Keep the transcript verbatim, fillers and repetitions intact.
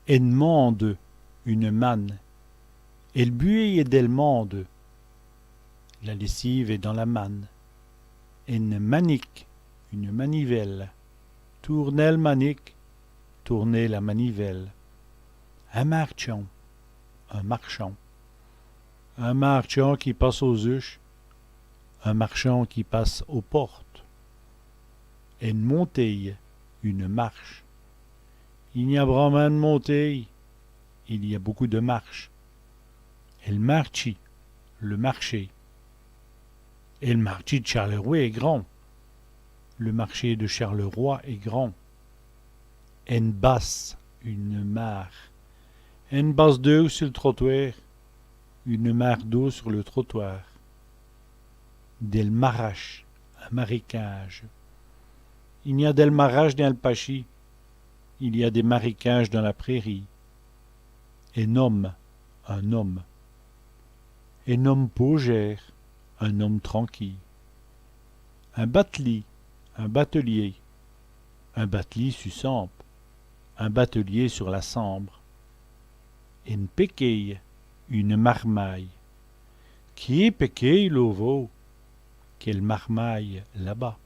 Ène mande, une manne. El buwéye èst dèl mande. La lessive est dans la manne. Ène manique, une manivelle. Toûrnez l' manique, tournez la manivelle. In mârchand, un marchand. In mârchand qui passe aus-uch, un marchand qui passe aux portes. Ène montéye, une marche. I gn-a branmint d' montéyes, il y a beaucoup de marches. El mârtchi, le marché. El mârtchi d' Châlèrwè èst grand. Le marché de Charleroi est grand. Ène basse, une mare. Ène basse d'eûwe su l' trotwâr. Une mare d'eau sur le trottoir. Dèl marache, un marécage. I gn-a dèl marache dins l' pachis. Il y a des marécages dans la prairie. In ome, un homme. In ome pôjêre, un homme tranquille. In batelî, un batelier. In batelî su sambe, un batelier sur la sambre. Ène pèkéye, une marmaille. Qué pèkéye lauvau, quelle marmaille là-bas.